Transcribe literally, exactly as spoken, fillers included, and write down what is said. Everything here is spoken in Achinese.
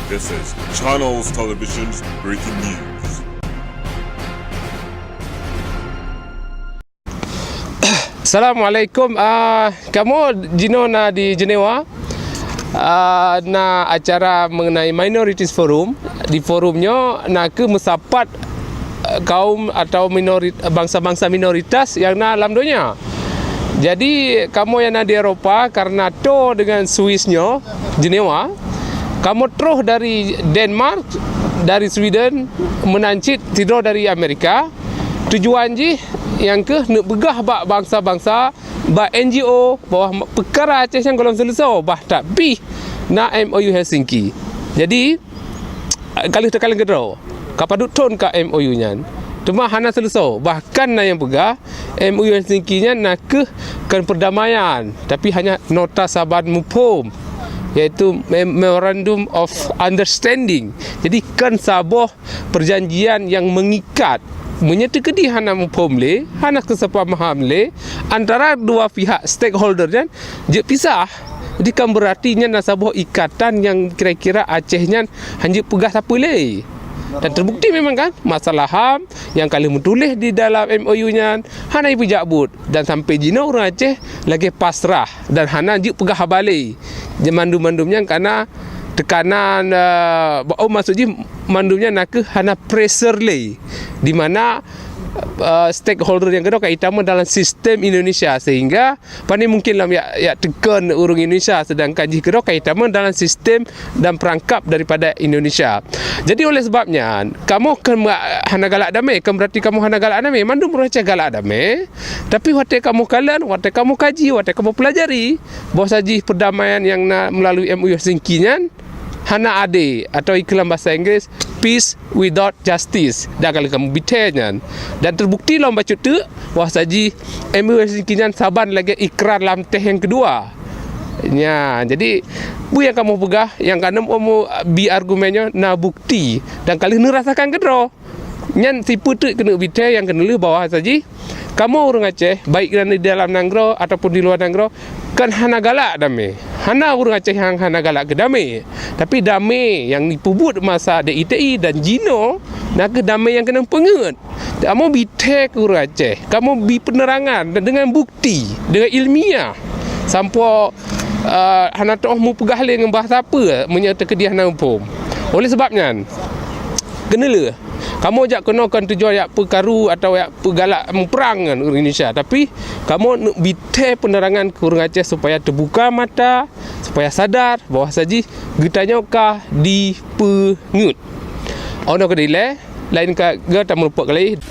This is Channels Television's breaking news. Assalamualaikum. Ah, kamoe jinoe na di Jenewa. Ah, na acara mengenai Minorities Forum. Di forum nyoe na kheueh meusapat, eh, kaum atau minorit-, bansa-bansa minoritas nyang na lam donya. Jadi, kamoe nyang na di Eropa, karena toe dengan Swiss nyoe, Jenewa, kamoe troh dari Denmark, dari Sweden, meunan cit sidroe dari Amerika. Tujuan jih nyang kheueh neupeugah bak bansa-bansa, bak N G O, bahwa peukara Aceh nyan gohlom seuleusoe, bah that pih na M O U Helsinki. Jadi, ka lheueh teukalon keudroe, ka padub thon ka M O U nyan. Teuma hana seuleusoe, bahkan na nyang peugah M O U Helsinki nyan na kheueh kon perdamaian, tapi hanya nota saban muphom, yaitu Mem-, Memorandum of Understanding. Jadi, kon saboh perjanjian nyang mengikat. Meunyoe teukeudi hana muphom lé, hana keusapamaham lé antara dua pihak stakeholder nyan, jeuet pisah. Jadi, kan beurati nyan na saboh ikatan nyang kira-kira Aceh nyan hanjeuet peugah sapeue lé. Dan teubukti memang kan, masalah HAM nyang ka lheueh meutuléh di dalam M O U nyan hana jipeujak buet. Dan sampai jinoe ureuëng Aceh lagée pasrah dan hana jeuet peugah haba lé. Mandum-mandum nyan kana tekanan, eh, oh, maksud jih mandum nyan nakeuh hana pressure lé, di mana, eh, stakeholder nyang keudroe ka itamong dalam sistem Indonesia, sehingga pane mungkin lom yak, yak teukon ureuëng Indonesia, sedangkan jih keudroe ka itamong dalam sistem dan perangkap daripada Indonesia. Jadi, oleh sebab nyan, kamoe kon ma-, hana galak damé, kon beurati kamoe hana galak damé. Mandum ureuëng Aceh galak damé, tapi watée kamoe kalon, watée kamoe kaji, watée kamoe peulajari, bahwa saji perdamaian nyang na meulalu M O U Helsinki nyan hana adé, atau ikheun lam bahasa Inggris, peace without justice. Dan ka lheueh kamoe bithée nyan. Dan teubukti lom bacut teuk, bahwa saji M O U Helsinki nyan saban lagée ikrar Lamteh nyang keudua. Nya, jadi, peue nyang kamoe peugah, nyang ka neubi argumen nyoe na bukti dan ka lheueh neurasakan keudroe. Nyan sipeue teuk keuneuk bithée nyang keuneulheueh bahwa saji kamoe ureuëng Aceh, baik di dalam nanggroe ataupun di luwa nanggroe, kon hana galak damé. Hana ureuëng Aceh nyang hana galak keu damé. Tapi damé nyang jipeubuet masa D I T I dan jinoe nakeuh damé nyang keunong peungeuet. Kamoe bithée keu ureuëng Aceh, kamoe bi peunerangan dan deungon bukti, deungon ilmiah. Sampoe, eh, hana teuoh mupeugah lé ngon bahasa peue meunyoe teukeudi hana muphom. Oleh sebab nyan, keuneulheueh, kamoe jak keunoe kon tujuan yak peukaru atawa yak peugalak muprang ngon ureuëng Indonesia, tapi kamoe neuk bithée peunerangan keu ureuëng Aceh supaya teubuka mata, supaya sadar bahwa saji geutanyoe ka dipeungeuet. Ono keudilée, laén ka geutameurumpok kali.